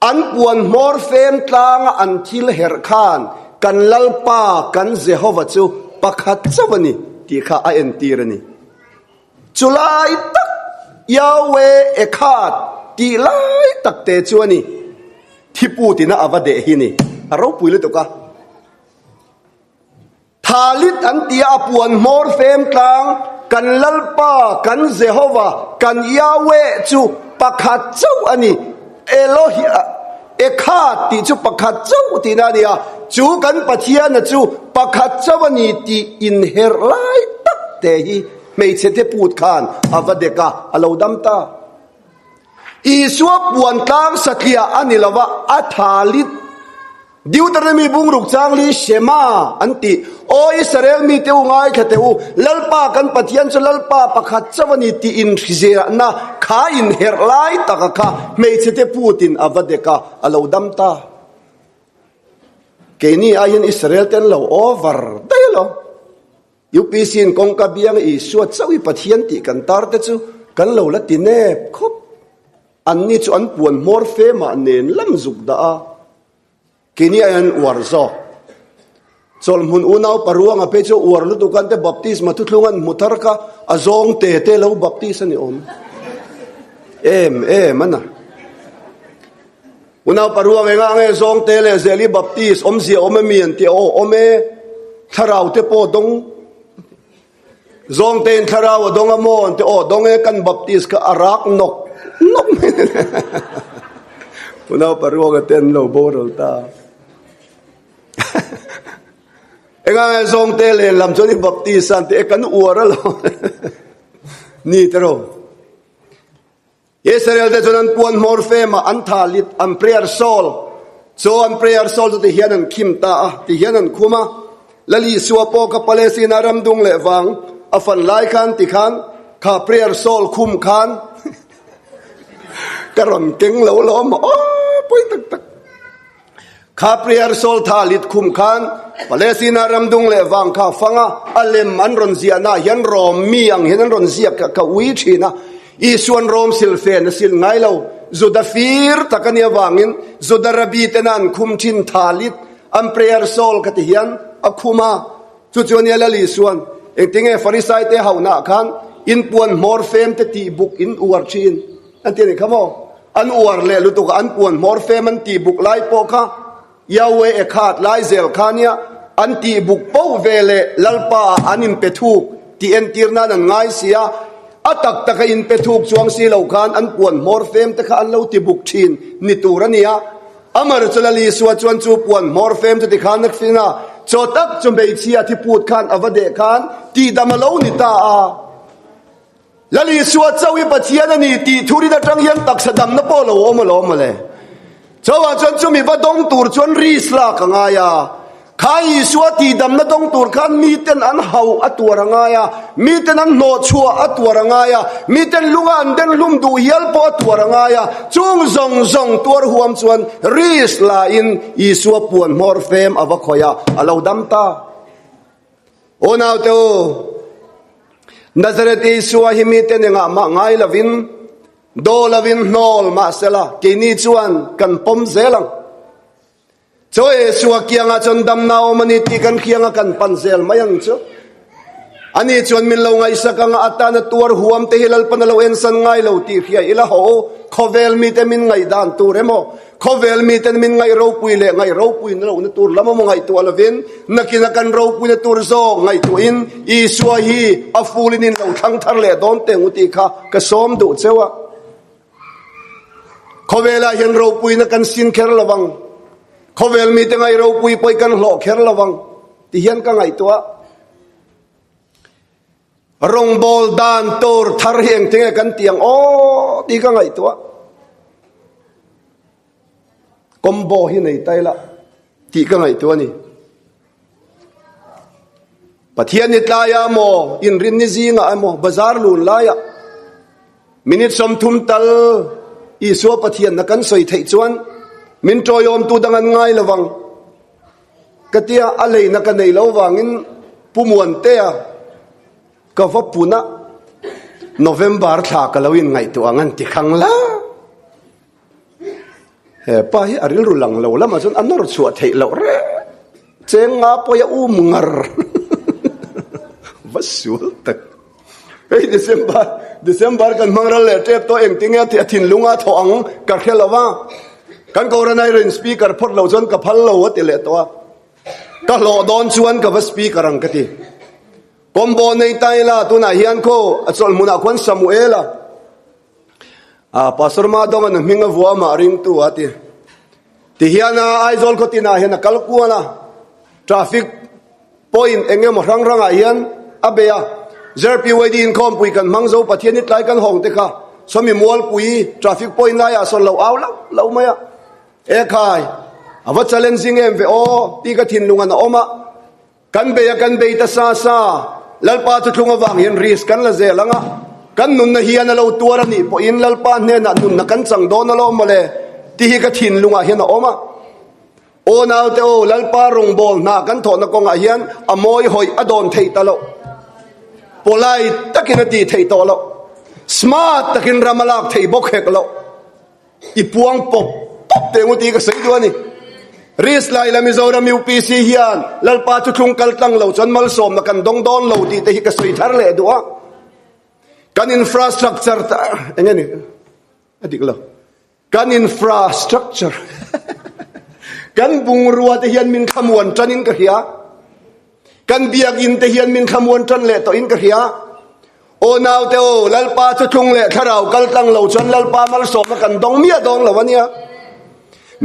An puan hmawr fem tlanga an thil herh khan kan Lalpa, kan Jehova chu pakhat chauh a ni tih kha a entir a ni. Chu lai tak, Yahweh Ekhad tih lai tak te chu a ni. Thipu tina a va deh hi ni. A ropui lutuk a. Thalit an ti a, a puan hmawr fem tlang, kan Lalpa, kan Jehova, kan Yahweh chu pakhat chauh a ni. Elohi, Ekhad tih chu pakhat chauh tihna a ni a, chu kan Pathiana chu pakhat chauh a ni tih inherh lai tak te hi hmeichhe te put khan a va dek a, a lo dam ta. Isua puan tlang satliah a ni lova, a thalit. Deuteronomy bungruk changli Shema an ti, Aw Israel mite u ngaithla teh u, Lalpa kan Pathian chu Lalpa pakhat chauh a ni tih inhriziahna kha inherh lai taka kha hmeichhe te putin a va dek a, a lo dam ta. Keini aiin Israel te an lo over daih alawm. UPC in kawngka bianga Isua chauh i Pathian tih kan tar te chu kan lo la ti nep khawp. Anni chu an puan hmawr fe mah nen lam zuk dah a, keini aiin an uar zawk. Chawlhmun unau paruanga phei chu uar lutuk an te baptisma thuthlung an hmu thar kha a zawng te te lo baptis a ni awm em em a na. Unau paruang engah nge zawng te leh zel i baptis awmzia awm ami an ti a, aw awm e, thlarau te pawh dawng Zawngtein thlarau a dawng a maw an ti, aw dawng e kan baptist kha a rak nawk nawk mai Unau paruanga te an lo boral ta. Enga nge zawngte len lam chuan i baptist an ti e kan uar a lo. Ni te ro. Israel te chuan an puan hmawr fem a, an tha lit, an prayer shawl, chu an prayer shawl chu ti hian an khim ta a, ti hian an khum a. Lal Isua pawh kha Palestina ram dung leh vang a fan lai khan ti khan kha prayer shawl khum khan ka rawn keng lo lawm aw pawi tak tak. Kha prayer shawl tha lit khum khan Palestina ram dung leh vang kha fang a, a lem an rawn ziahna ah hian Rom mi ang hian an rawn ziak ka ui thin a. Isuan Rom silfen a sil ngai lo. Juda fir tak a nih avangin Juda Rabbi tena an khum thin tha lit an prayer shawl kha ti hian a khum a. Chu chu ania Lal Isuan engtinge Farisai te hauhna ah khan inpuan hmawr fem te tih buk in uar thin an ti a nih kha maw? An uar leh lutuk a, an puan hmawr fem an tih buk lai pawh kha Yahweh Ekhad lai zel kha nia an tih buk poh ve leh Lalpa ah an inpe thuk tih entir nan an ngai si a, a tak tak a inpe thuk chuang si lo khan an puan hmawr fem te kha an lo ti buk thin ni tur a nia. Amar chu Lal Isua chuan chu puan hmawr fem chu tikhan a thlin a, chaw tak chu hmeichhia thiput khan a va deh khan tihdam a lo ni ta a. Lal Isua chauh hi Pathian a ni tih thurin atang hian taksa damna pawh lo awm alawm mawle. Chauhah chuan chumi va dawng tur chuan risk lak a ngai a. Kha Isua tih damna dawng tur khan miten an hauh a tuar a ngai a, miten an hnawhchhuah a tuar a ngai a, miten lunga an den hlum duh hial pawh a tuar a ngai a. Chung zawng zawng tuar huam chuan risk la in Isua puan hmawr fem a va khawih a, a lo dam ta. Unaute u, Nazareth Isua hi miten engah mah ngai lovin, daw lovin hnawl mah sela, keini chuan kan pawm zel ang. Chaw Isua kiangah chuan damna awm a ni tih kan hriang a kan pan zel mai ang chu. Ani chuan min lo ngaihsak anga atana tuar huam te hi Lalpan a lo ensan ngai lo tih hria ila haw u. Khawvel mite min ngaihdan tur emaw, khawvel miten min ngaih ropui leh ngaih ropui na lohna tur lam emaw ngaihtuah lovin, nakina kan ropuina tur zawk ngaihtuahin Isua hi a fulin in lo thlang thar leh dawn teh ngu tih kha ka sawm duh cheu a. Khawvelah hian ropuina kan sin kher lo vang. Khawvel mite ngaih ropui pawh kan hlawh kher lo vang ti hian ka ngaihtuah. Rawngbâwl dan tur thar hi engtinge kan ti ang aw tih ka ngaihtuah. Combo hi nei ta ila tih ka ngaihtuah a ni. Pathian ni tlaiah emaw, inrin ni zingah emaw, bazar lun laiah minute 30 tal Isua Pathianna kan sawi theih chuan min ṭawiawmtu dang an ngai lovang. Ka tia a leina ka nei lo vangin Pu Muantea ka va pun a, November thla ka lo inngaihtuah ang an ti khang la. He pa hi a rilru lang lo lamah chuan a nawr chhuah theih loh reng. Cheng nga pawih a um ngar. Va sual tak. Hei December, December kan hmang ral leh tep tawh engtinge a thinlunga thawh ang ka hre lo va. Kan Kohhran a rawn speaker phawt lo chuan ka phal lo a ti leh tawh a. Ka hlawh dawn chuan ka va speaker ang ka ti. Combo nei ta ila tunah hian khaw a chawlh hmunah khuan Samuel-a a Pastor Madonga nu hming a vua mah ringtu a ti. Ti hian a Aizawl khaw tinah hian a kal kual a. Traffic Point eng emaw hrang hrangah hian a bei a, ZPYD inkhawmpui kan hmang zo Pathian hi tlai kan hawng te kha sawmi mualpui traffic point laiah sawn lo au lo lo mai a, e khai a va challenging em ve aw tih ka thinlung an a awm a, kan bei a kan bei ta sa sa, Lalpa chu thlung avang hian risk kan la zel ang a, kan nunna hian a lo tuar a nih pawhin Lalpa hnenah nunna kan chang dawn alawm mawle tih hi ka thinlungah hian a awm a. Aw naute aw, Lalpa rawngbâwl hna kan thawhna kawngah hian a mawi hawih a dawn theih ta loh. Polite takin a tih theih tawh loh. Smart takin ram a lak theih bawk hek loh. I puang pawp pawp teh ngu tih ka sawi duh a ni. Risk lai la Mizoram UPC hian Lalpa chu thlung kal tlang lo chuan malsawmna kan dawng dawn lo tih te hi ka sawi thar leh duh a. Kan infrastructure eng nge ni? A dik lo. Kan infrastructure, kan bungrua te hian min thlamuan tan in ka hria. Kan biakinn te hian min thlamuan tan leh tawh in ka hria. Aw naute aw, Lalpa chu thlung leh thlarau kal tlang lo chuan Lalpa malsawmna kan dawng miah dawng lo a nia.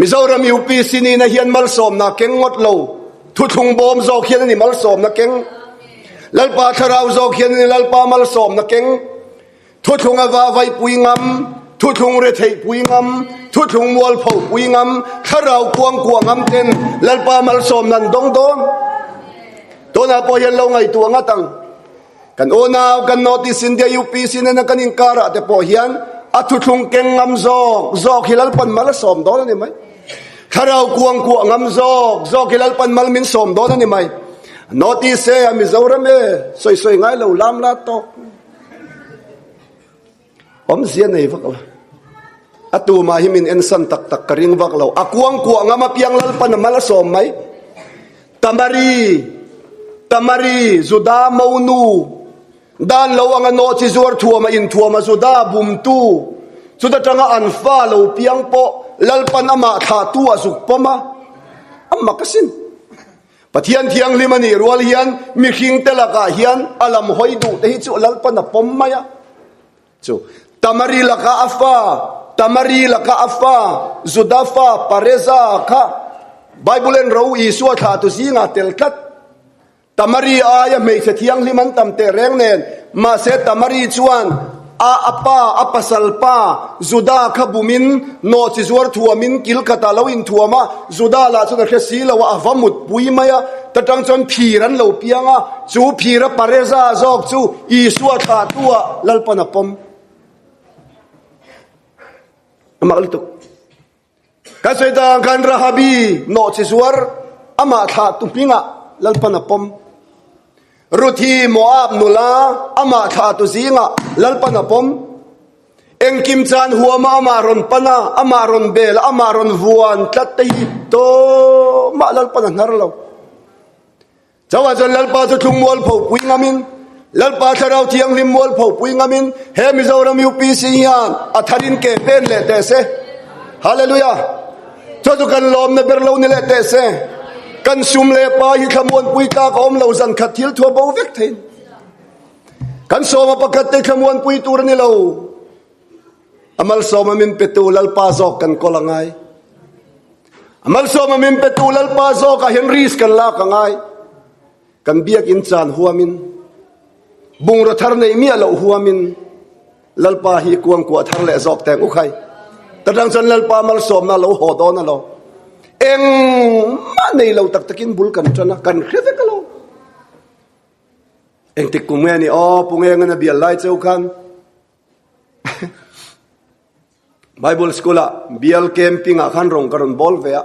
Mizoram UPC nihna hian malsawmna keng ngawt lo, thuthlung bawm zawk hian a ni malsawmna keng. Lalpa thlarau zawk hian a ni Lalpa malsawmna keng. Thuthlung a vavaih pui ngam, thuthlung retheih pui ngam, thuthlung mualpho pui ngam, thlarau kuang kuah ngam ten Lalpa malsawm nan dawng dawn. Tunah pawh hian lo ngaihtuah ngat ang. Kan unau, kan North East India UPC nena kan inkarah te pawh hian a thuthlung keng ngam zawk zawk hi Lalpan mal a sawm dawn a ni mai. Thlarau kuang kuah ngam zawk zawk hi Lalpan mal min sawm dawn a ni mai. North East e, a Mizoram e, sawi sawi ngai lo lam la tawk. Awmzia nei vak lo. A tumah hi min ensan tak tak ka ring vak lo. A kuang kuah ngam apiang Lalpan a mal a sawm mai. Tamari, Tamari, Juda monu, dan lo anga nawh chi zuar thuam a inthuam a Juda bumtu, chuta tanga an fa lo piang pawh Lalpan amah thlahtu a zuk pawm a, a mak asin. Pathian thianghlim a nih rual hian mihringte lakah hian a lam hawi duh te hi chu Lalpan a pawm mai a. Chu Tamari laka a fa, Tamari laka a fa, Juda fa Pareza kha Bible en ro Isua thlahtu zingah tel tlat. Tamari aia hmeichhe thianghlim an tam teh reng nen, mahse Tamari chuan a a pa, a pasal pa, Juda kha bumin nawhchi zuar thuamin kil khatah lo inthuam a, Juda lah chuan a hre si lo a, a va mutpui mai a, ta tang chuan phir an lo piang a, chu phira Pareza zawk chu Isua thlahtu-ah Lalpan a pawm. A mak lutuk. Kan sawi tak ang khan Rahabi nawhchi zuar amah thlahtu hmingah Lalpan a pawm. Ruthi Moab nula amah thlahtu zingah Lalpan a pawm. Engkim chan huama amah rawn pan a, amah rawn bel a, amah rawn vuan tlat te hi tumah Lalpan a hnar lo. Chauhah chuan Lalpa chu thlung mualpho pui ngamin, Lalpa Thlarau Thianghlim mualpho pui ngamin he Mizoram UPC hian a tharin ke pen leh teh se. Hallelujah! Chu chu kan lawmna ber lo ni leh teh se. Kan sum leh pa hi thlamuanpui tlak a awm lo zan khat thil thua bo vek thei. Kan sawma pakhat te thlamuanpui tur a ni lo. A malsawma min petu Lalpa zawk kan kawl a ngai. A malsawma min petu Lalpa zawkah hian risk kan lak a ngai. Kan biakin chan huamin, bungraw thar neih miah loh huamin Lalpa hi kuangkuah thar leh zawk teng u khai. Ta tang chuan Lalpa malsawmna lo haw dawn a lo. Engmah nei lo tak takin bul kan tan a, kan hre vek a lo. Engtik kum nge ni aw, Pu Ngengan a bial lai cheu khan Bible School ah bial camping ah khan rawng ka rawn bawl ve a,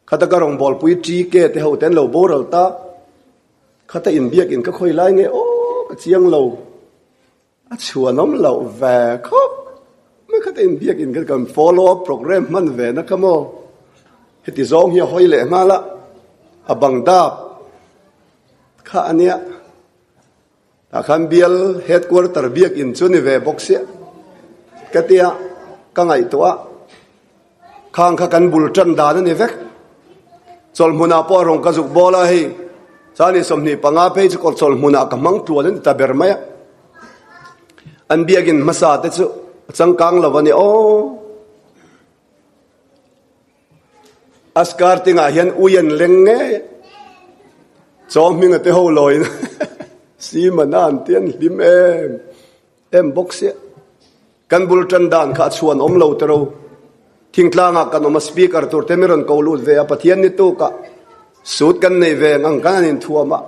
khata ka rawn bawlpui TK te ho te an lo boral ta, khata inbiak in ka khawi lai nge aw ka chiang lo. A chhuanawm loh ve khawp mai kha te inbiak in kan follow up program hman ve na kha maw. Heti zawng hi a hawi leh nghal a, a bang dap kha a nia. Tah khan bial headquarter biak in chu ni ve bawk sia ka tia ka ngaihtuah a. Khang kha kan bul tan dan a ni vek. Chawlhmunah pawh a rawn ka zuk bawl a, hei chani 25 phei chu chawlhmunah ka hmang tluan a ni ta ber mai a. An biakin hmasa te chu a changkang lo a ni aw. A starting-ah hian ui an leng ngei a, chaw hminga te ho lawiin Simon-a an ti an hlim em em bawk sia. Kan bul tan dan kha a chhuan awm lo tero. Thingtlangah kan awm a, speaker tur te mi rawn ko lut ve a, Pathian ni tukah suit kan nei ve ang kan han inthuam a,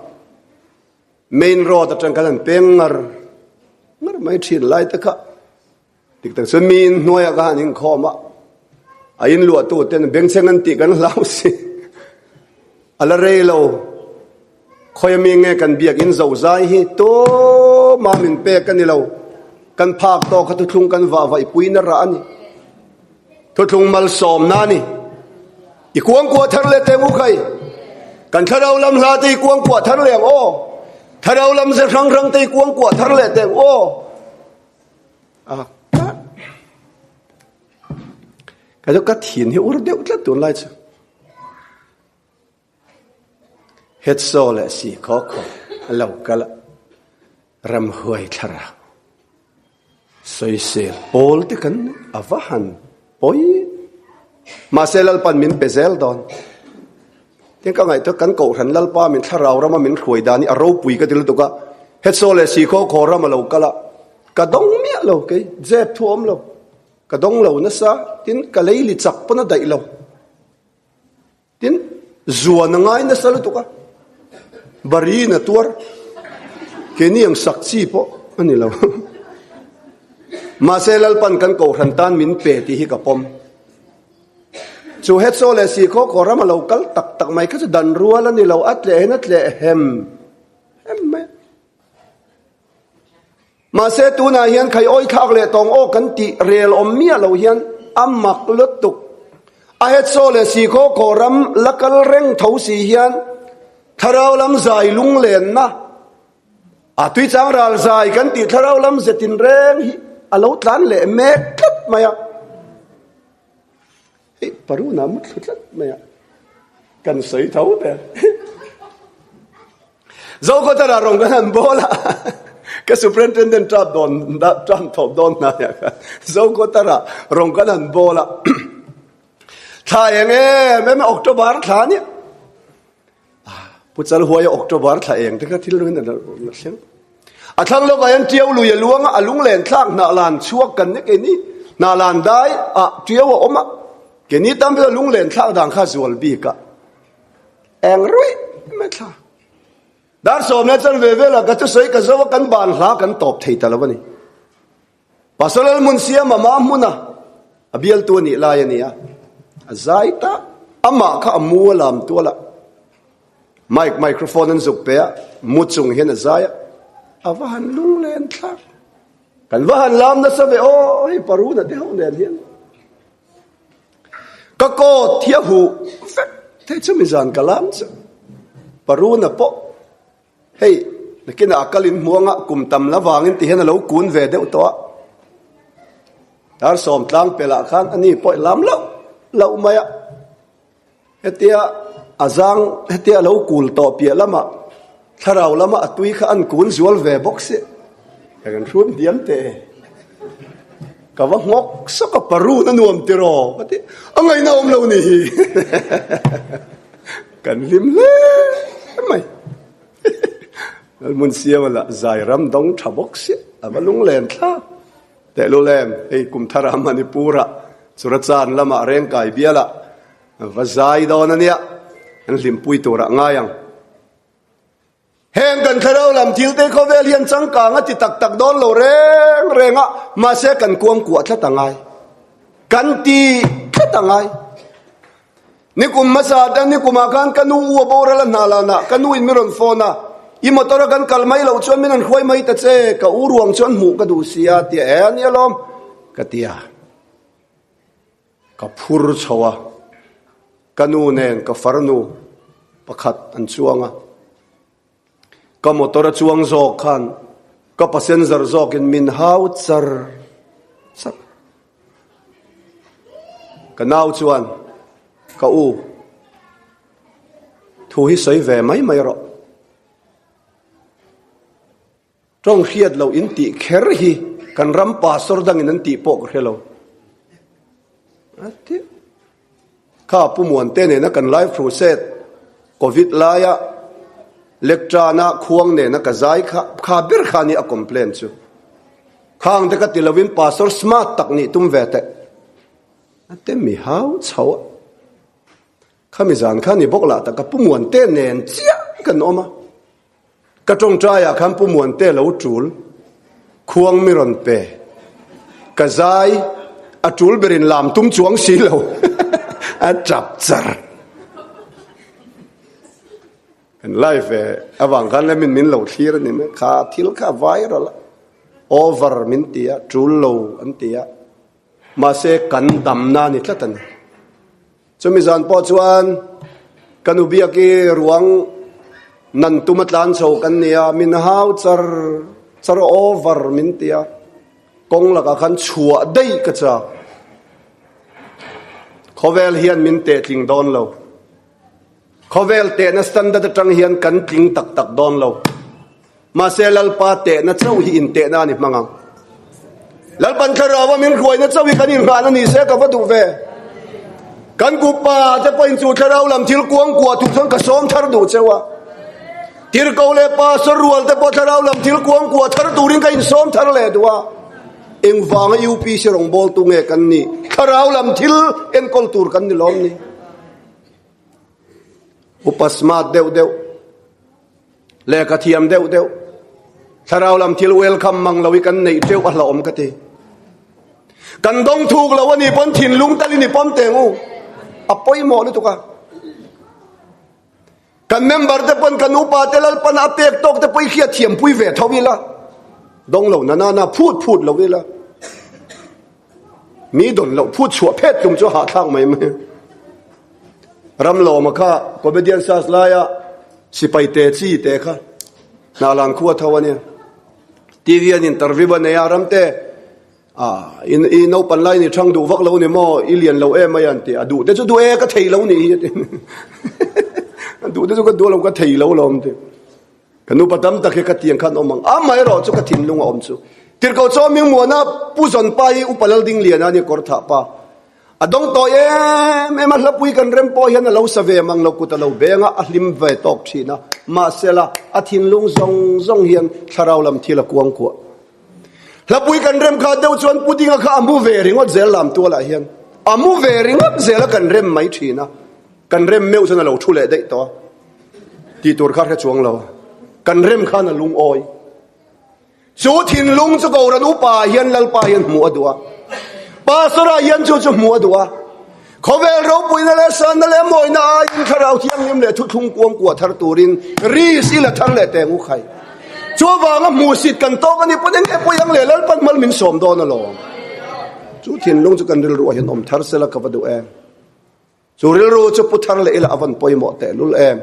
main road atang kan han peng ngar ngar mai thin lai te kha. Dik tak chuan mi in hnuaiah ka han inkhawm a, a in luahtu ten bengchheng an tih kan hlau si. A la rei lo. Khawi ami nge kan biakinn zo zai hi tumah min pek a ni lo. Kan phak tawk kha thuthlung kan vah vaih puina rah a ni. Thuthlung malsawmna a ni. I kuangkuah thar leh teng u khai. Kan thlarau lam hla te i kuangkuah thar leh ang aw. Thlarau lam ze hrang hrang te i kuangkuah thar leh teng aw. A ka chu ka thin hi ur deuh tlat tunlai chu. Hetsaw leh si khaw khaw a lo kal a, ramhuai thlarau sawisel pawl te kan a va han pawi. Mahse Lalpan min pe zel dawn. Tin ka ngaihtuah kan kohhran Lalpa min thlarau rama min hruai dan hi a ropui ka ti lutuk a, Hetsaw leh si khaw khaw ram a lo kal a, ka dawng miah lo kei, zep thu awm lo, ka dawng lo nasa, tin ka leili chak pawn a daih lo. Tin, zuan a ngai nasa lutuk a, bariin a tuar, keini ang sak chi pawh a ni lo. Mahse, Lalpan kan kohhran tan min pe tih hi ka pawm. Chu Hetsaw leh Sikhaw khaw ram a lo kal tak tak mai kha chu dan rual a ni lo, a tleh hian a tleh hem hem mai a. Mahse tunah hian khaiawi thlak leh tawng aw kan tih rel awm miah lo hian a mak lutuk. A hetsaw leh sikhaw khaw ram la kal reng tho si hian thlarau lam zai lunglenna a tuichang ral zai kan tih thlarau lam ze tinreng hi a lo tlan leh mek tlat mai a. Hei paruna mut thlu tlat mai a, kan sawi tho ber. Zokawtara rawng kan han bawl a, ka superintendent tap dawn tap thawp dawn hnaiah khan Zokawtara rawng kan han bawl a, thla eng em em October thla nia. Pu Chalhuaia October thla eng te kha thil rengin a thleng. A thlang lawkah hian Tiau lui a luang a, a lunglen thlak hnahlan chhuak kan ni keini hnahlan dai ah Tiau a awm a, keini tan pawh lunglen thlak dan kha zual bik a eng ruih mai thla. Dar sawmna chan ve velah ka thusawi ka zo a, kan ban hla kan tawp thei ta lo a ni. Pastor Lalhmunsiama mah hmuna a bialtu a nih lai a ni a, a zai ta. Amah kha a mu a lam tual a, mic microphone an zuk pe a, mu chung hian a zai a, a va han lunglen thlak. Kan va han lam nasa ve aw, hei Paruna te ho nen hian. Ka coat hi a huh vek thei chumi zan ka lam chu. Paruna pawh hei nakinah a kal in hmuang a, kum tam la vangin ti hian a lo kun ve deuh tawh a. Dar sawm tlang pelh ah khan ani pawh i lam loh loh mai a. Hetia a zang hetia a lo kul tawh piah lamah thlarau lama a tui kha an kun zual ve bawk si. Ka kan hrum diam teh e. Ka va nghawk sawk a parun a nuam tiraw ka ti a ngaihna awm lo ni hi. Kan hlim hle mai. Lalhmun siama lah zai ram dawng tha bawk si a va lunglen thlak. Tehlul em, hei kum thara Manipur-ah Churachan lamah Rengkai bialah va zai dawn a nia, an hlimpui turah ngai ang. Heng kan thlarau lam thil te khawvel hian changkang a ti tak tak dawn lo reng reng a, mahse kan kuangkuah tlat a ngai. Kan ti tlat a ngai. Nikum hmasa te nikumah khan ka nu u a boral a hna lanah ka nu in min rawn phone a, i motor a kan kal mai loh chuan min rawn hruai mai ta che, ka u ruang chuan hmuh ka duh si a tia e a nia lawm ka ti a. Ka phur chho a, ka nu nen ka farnu pakhat an chuang a, ka motor a chuang zawk khan ka passenger zawkin min hau char char. Ka nau chuan ka u thu hi sawi ve mai mai rawh. Tawng hriat loh in tih kher hi kan ram pastor dangin an tih pawh ka hre lo. A ti. Kha Pu Muante nena kan live crusade Covid laia lectana khuang nena ka zai kha kha ber kha ni a complain chu. Khang te ka ti lovin pastor smart tak nih tum ve teh. A te mi hau chho a. Khami zan kha ni bawk lah tak ka Pu Muante nen chiah kan awm a. Ka tawngtaiah khan Pu Muante lo tul, khuang mi rawn pe. Ka zai a tul berin lam tum chuang si lo, a tap char. Kan live ve avang khan lemin min lo thlir a ni mai, kha thil kha viral a, over min ti a, tul lo an ti a. Mahse kan damna a ni tlat a ni. Chumi zan pawh chuan ka nu biaki ruang nan tum a tlan chho kan ni a, min hau char char over min ti a, kawng lakah khan chhuah daih ka chak. Khawvel hian min teh tling dawn lo. Khawvel tehna standard atang hian kan tling tak tak dawn lo. Mahse Lalpa tehna chauh hi intehna a ni hmang ang. Lalpan thlarau a min hruaina chauh hi kan inghahna ni se ka va duh ve. Kan kupa te pawhin chu thlarau lam thil kuang kuah tur chuan ka sawm thar duh cheu a. Tirhkoh leh pastor rual te pawh thlarau lam thil kuang kuah thar turin ka insawm thar leh duh a. Engvanga UPC rawngbawltu nge kan nih? Thlarau lam thil enkawl tur kan ni lawm ni? Upa smart deuh deuh, lehkha thiam deuh deuh, thlarau lam thil welcome mang lo hi kan neih teuh a hlauhawm ka ti. Kan dawng thuk lo a nih pawn thinlung talin i pawm teng u. A pawimawh lutuk a. Kan member te pawn kan upa te Lalpan a pek tawk te pawh i hriat thiam pui ve tho ila. Dawng lo na na na phut phut lo ila. Mi dawn loh phut chhuah phet tum chu hahthlak mai mai. Ramlawma kha comedian search laia sipai te chi te kha hnalan khua tho a nia. TV an interview a nei a ramte a in i naupan lai ni thang duh vak lo ni maw i lian lo em mai an ti a duh te chu duh e ka thei lo ni hi a ti. Duh te chu ka duh lo ka thei lo lawm ti. Ka nupa tam tak hi ka tiang khan awm ang. Amaherawh chu ka thinlung a awm chu. Tirhkoh chaw hming muana Pu Zawn pa hi Upa Laldingliana a nia kawr thah pa. A dawng tawh em em a hlapui kan rem pawh hian a lo sa ve mang lo kut a lo beng a, a hlim ve tawk thin a. Mahsela a thinlung zawng zawng hian thlarau lam thil a kuang kuah. Hlapui kan rem kha deuh chuan Pu Dinga kha a mu ve ringawt zel lam tualah hian a mu ve ringawt zel a kan rem mai thin a. Kan rem meuh chuan a lo thu leh daih tawh a, tih tur kha hre chuang lo. Kan rem khan a lungawi. Chu thinlung chu Kohhran upa ah hian Lalpa hian hmuh a duh a. Pastor ah hian chu chu hmuh a duh a. Khawvel ropuina leh sanna leh mawina aiin Thlarau Thianghlim leh thuthlung kuang kuah thar turin risk i la thar leh teng u khai. Chuvanga hmuhsit kan tawk a nih pawn enge pawi ang le Lalpan mal min sawm dawn alawm. Chu thinlung chu kan rilru ah hian awm thar sela ka va duh em. Chu rilru chu pu thar leh ila a van pawimawh tehlul em.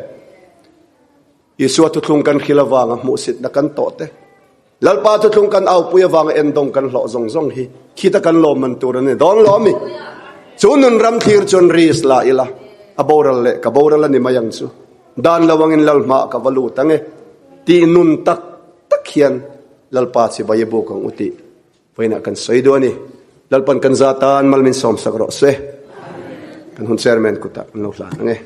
Isua thuthlung kan hril avanga hmuhsitna kan tawh te, Lalpa thuthlung kan aupui avanga endawng kan hlawh zawng zawng hi khita kan lawmman tur a ni dawn lo ami? Chu nun ram thlir chuan risk la ila, a boral leh ka boral a ni mai ang chu. Dan lo angin Lal hmaah ka va lut ang e tih nun tak tak hian Lalpa chibai a buk ang u tih vawiinah kan sawi duh a ni. Lalpan kan za tan mal min sawmsak rawh se. Kan hun chairman kutah kan lo hlan ang e.